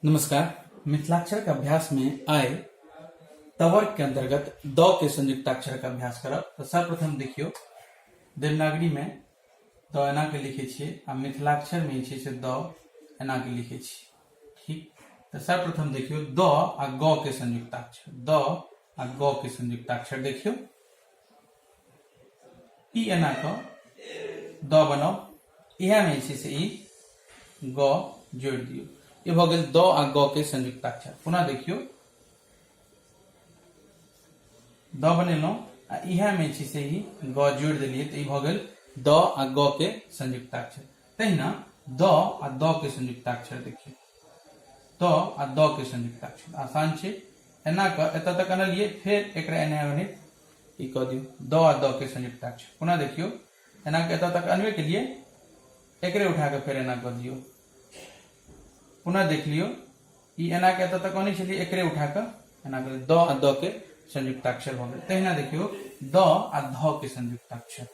नमस्कार। मिथिलाक्षर के अभ्यास में आइ तवर्ग के अंतर्गत द के संयुक्ताक्षर के अभ्यास करब। तो सर्वप्रथम देखियो, देवनागरी में द एना के लिखे छियै आ मिथिलाक्षर में जे छै से द एना के लिखे छियै। ठीक, तो सर्वप्रथम देखियो द आ ग के संयुक्ताक्षर, द आ ग के संयुक्ताक्षर देखियो। ई एना क द बनाउ, इएह में जे छै से ई ग जोड़ि दियौ। ई भऽ गेल द आ ग के संयुक्ताक्षर। पुनः देखियौ, द बनेलहुँ आ इएह में छै से ई ग जोड़ि देलियै, तऽ ई भऽ गेल द आ ग के संयुक्ताक्षर। तहिना द आ द के संयुक्ताक्षर देखियौ, द आ द के संयुक्ताक्षर आसान छै। एना कऽ एतऽ तक अनलियै, फेर एकरा एना एना ई कऽ दियौ, द आ द के संयुक्ताक्षर। पुनः देखियौ, एना के एतऽ तक अनबे केलियै, एकरे उठा कऽ फेर एना कऽ दियौ। पुनः देख लियौ, ई एना के एतऽ तक अनै छलियै, एकरे उठा कऽ एना कऽ द आ द के संयुक्ताक्षर भऽ गेल। तहिना देखियौ द आ ध के संयुक्ताक्षर,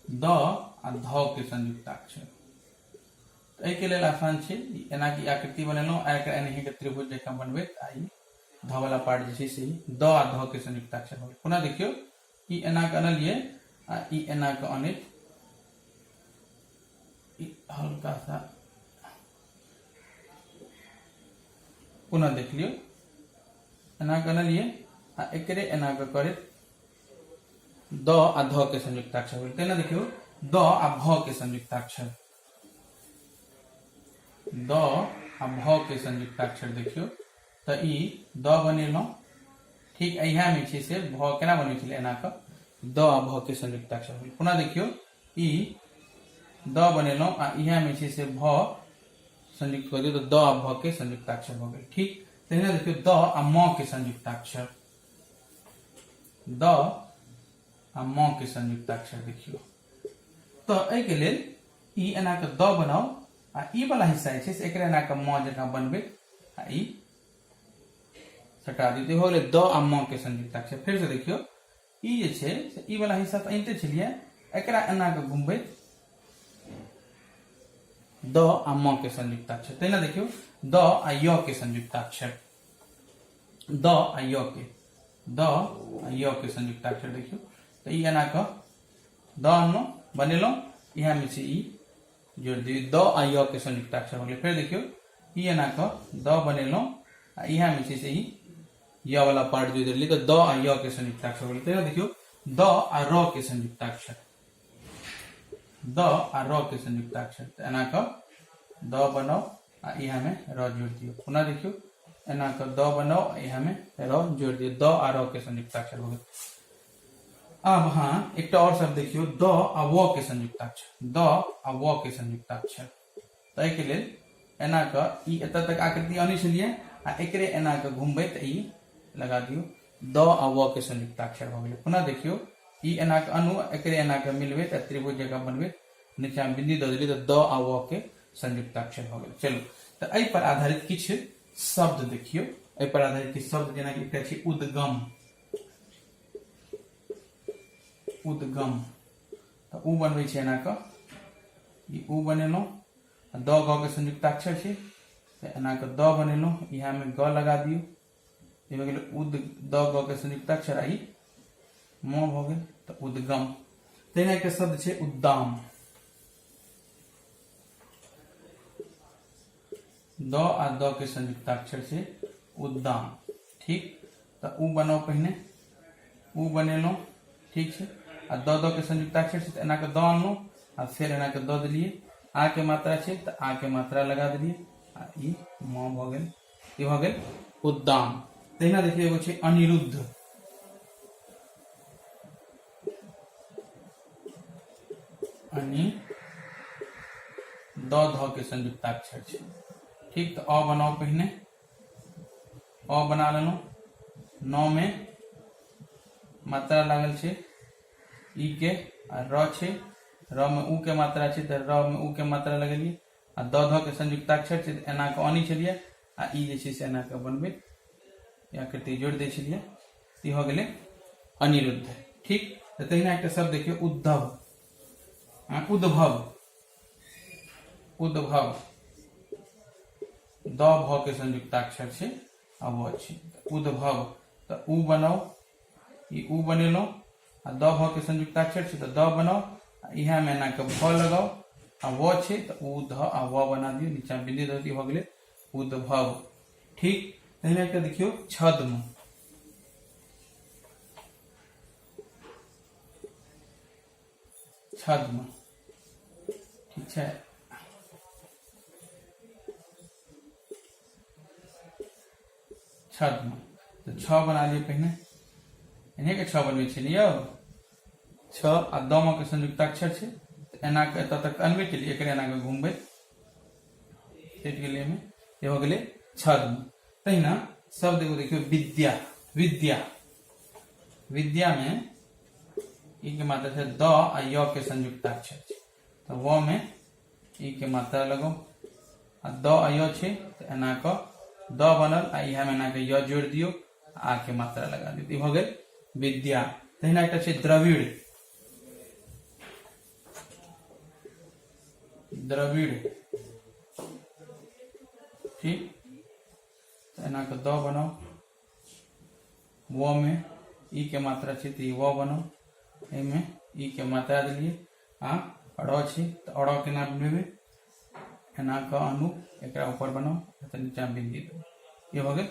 द आ ध के संयुक्ताक्षर। एहिके लेल आसान छै, एना की आकृति बनेलहुँ आ एकरा एनाहिके त्रिभुज जकाँ बनबैत आ ई ध वाला पार्ट जे छै से द आ ध के संयुक्ताक्षर भऽ गेल। पुनः देखियौ, ई एना के अनलियै आ ई एना के अनैत ई हल्का सा पुनः देख लियौ, एना के अनलियै आ एकरे एना के करैत द आ ध के संयुक्ताक्षर भेल। तेना देखियौ द आ भ के संयुक्ताक्षर, द आ भ के संयुक्ताक्षर देखियौ। तऽ ई द बनेलहुँ, ठीक, इएहमे छै से भ केना बनबै छलै, एना कऽ द आ भ के संयुक्ताक्षर भेल। पुनः देखियौ, ई द बनेलहुँ आ इएहमे छै से भ संयुक्त कऽ दियौ, तऽ द आ भ के संयुक्ताक्षर भऽ गेल। ठीक, तहिना देखियौ द आ म के संयुक्ताक्षर, द आ म के संयुक्ताक्षर देखियौ। तऽ एहिके लेल ई एना कऽ द बनाउ आ ई वाला हिस्सा जे छै से एकरा एना कऽ म जकाँ बनबैत आ ई सटा दियौ। तऽ भऽ गेलै द आ म के संयुक्ताक्षर। फेर से देखियौ, ई जे छै से ई वाला हिस्सा तऽ अनिते छलियै, एकरा एना कऽ घुमबैत द आ म के संयुक्ताक्षर। तहिना देखियौ द आ य के संयुक्ताक्षर, द आ य के, द आ य के संयुक्ताक्षर देखियौ। तऽ ई एना कऽ द अनलहुँ, बनेलहुँ, इएहमे छै ई जोड़ि दियौ, द आ य के संयुक्ताक्षर भऽ गेलै। फेर देखियौ, ई एना कऽ द बनेलहुँ आ इएहमे छै से ई य वाला पार्ट जोड़ि देलियै, तऽ द आ य के संयुक्ताक्षर भऽ गेलै। तहिना देखियौ द आ र के संयुक्ताक्षर, द आ र के संयुक्ताक्षर। तऽ एना कऽ द बनाउ आ इएहमे र जोड़ि दियौ। पुनः देखियौ, एना कऽ द बनाउ आ इएहमे र जोड़ि दियौ, द आ र के संयुक्ताक्षर भऽ गेल। आब अहाँ एकटा और शब्द देखियौ, द आ व के संयुक्ताक्षर, द आ व के संयुक्ताक्षर। तऽ एहिके लेल एना कऽ ई एतऽ तक आकृति अनै छलियै आ एकरे एना कऽ घुमबैत ई लगा दियौ, द आ व के संयुक्ताक्षर भऽ गेलै। पुनः देखियौ, ई एना कऽ अनु, एकरे एना कऽ मिलबैत आ त्रिभुज जकाँ बनबैत नीचा मे बिंदी दऽ देलियै, तऽ द आ व के संयुक्ताक्षर भऽ गेल। चलू, तऽ एहि पर आधारित किछु शब्द देखियौ, एहि पर आधारित किछु शब्द, जेनाकि एकटा छै उद्गम। उद्गम तऽ उ बनबै छै एना कऽ, ई उ बनेलहुँ, द ग के संयुक्ताक्षर छै, तऽ एना कऽ द बनेलहुँ, इएहमे ग लगा दियौ, ई भऽ गेल उद, द ग के संयुक्ताक्षर आ ई म भऽ गेल, तऽ उद्गम। तहिना एकटा शब्द छै उद्दाम, द आ द के संयुक्ताक्षर छै उद्दाम। ठीक, तऽ उ बनाउ पहिने, उ बनेलहुँ, ठीक छै, आ द द के संयुक्ताक्षर छै, तऽ एना कऽ द अनलहुँ आ फेर एना कऽ द देलियै, आ के मात्रा छै तऽ आ के मात्रा लगा देलियै आ ई म भऽ गेल, ई भऽ गेल उद्दाम। तहिना देखियौ एगो छै अनिरुद्ध, अनि द ध के संयुक्ताक्षर छै। ठीक, तऽ अ बनाउ पहिने, अ बना लेलहुँ, नौ में मात्रा लागल छै ई के आ र छै, र में उ के मात्रा छै तऽ र में उ के मात्रा लगेलियै आ द ध के संयुक्ताक्षर छै तऽ एना कऽ अनै छलियै आ ई जे छै से एना कऽ बनबै आकृति जोड़ि दै छलियै, ई भऽ गेलै अनिरुद्ध। ठीक, तऽ तहिना एकटा शब्द देखियौ उद्धव, उद्भव, उद्भव। द भ के संयुक्ताक्षर छै आ व छै। उद्भव, तऽ उ बनाउ, ई उ बनेलहुँ आ द भ के संयुक्ताक्षर छै तऽ द बनाउ आ इएह मे एना के भ लगाउ आ व छै तऽ उ ध आ व बना दियौ, नीचा बिंदी दऽ दियौ, भऽ गेलै उद्भव। ठीक, तहिना एकटा देखियौ छद्म। छद्म, ठीक छै, छद्म तऽ छ बना लिअ पहिने, एने के छ बनबै छै ने यौ, छ आ द म के संयुक्ताक्षर छै तऽ एना के एतऽ तक अनबे केलियै, एकरे एना के घुमबै कटि गेलै एहिमे, ई भऽ गेलै छद्म। तहिना शब्द एगो देखियौ विद्या। विद्या, विद्या में ई के मात्रा छै द आ य के संयुक्ताक्षर छै तऽ व में ई के मात्रा लगाउ आ द आ य छै तऽ एना कऽ द बनल आ इएह में एना के य जोड़ि दियौ आ के मात्रा लगा दियौ, ई भऽ गेल विद्या। तहिना एकटा छै द्रविड़। द्रविड़, ठीक, तऽ एना कऽ द बनाउ, व में ई के मात्रा छै तऽ ई व बनाउ, एहिमे ई के मात्रा देलियै आ र छै तऽ र केना बनेबै, एना कऽ आनू एकरा ऊपर बनाउ तऽ नीचा बिंदी देबै, ई भऽ गेल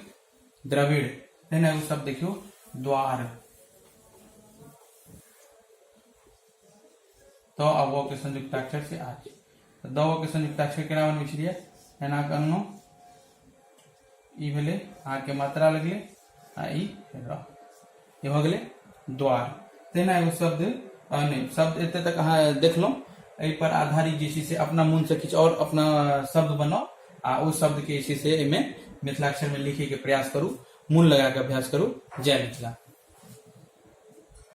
द्रविड़। तहिना एगो शब्द देखियौ द्वार। त आ व के संयुक्ताक्षर से आ छै तऽ द व के संयुक्ताक्षर केना बनबै छलियै, एना कऽ अनलहुँ, ई भेलै आ के मात्रा लगलै आ ई र, ई भऽ गेलै द्वार। तहिना एगो शब्द नहि शब्द एते तक अहाँ देखलहुँ, एहि पर आधारित जे छै से अपना मोनसँ किछु आओर अपना शब्द बनाउ आ ओ शब्दके जे छै से एहिमे मिथिलाक्षरमे लिखैके प्रयास करू, मोन लगा कऽ अभ्यास करू। जय मिथिला।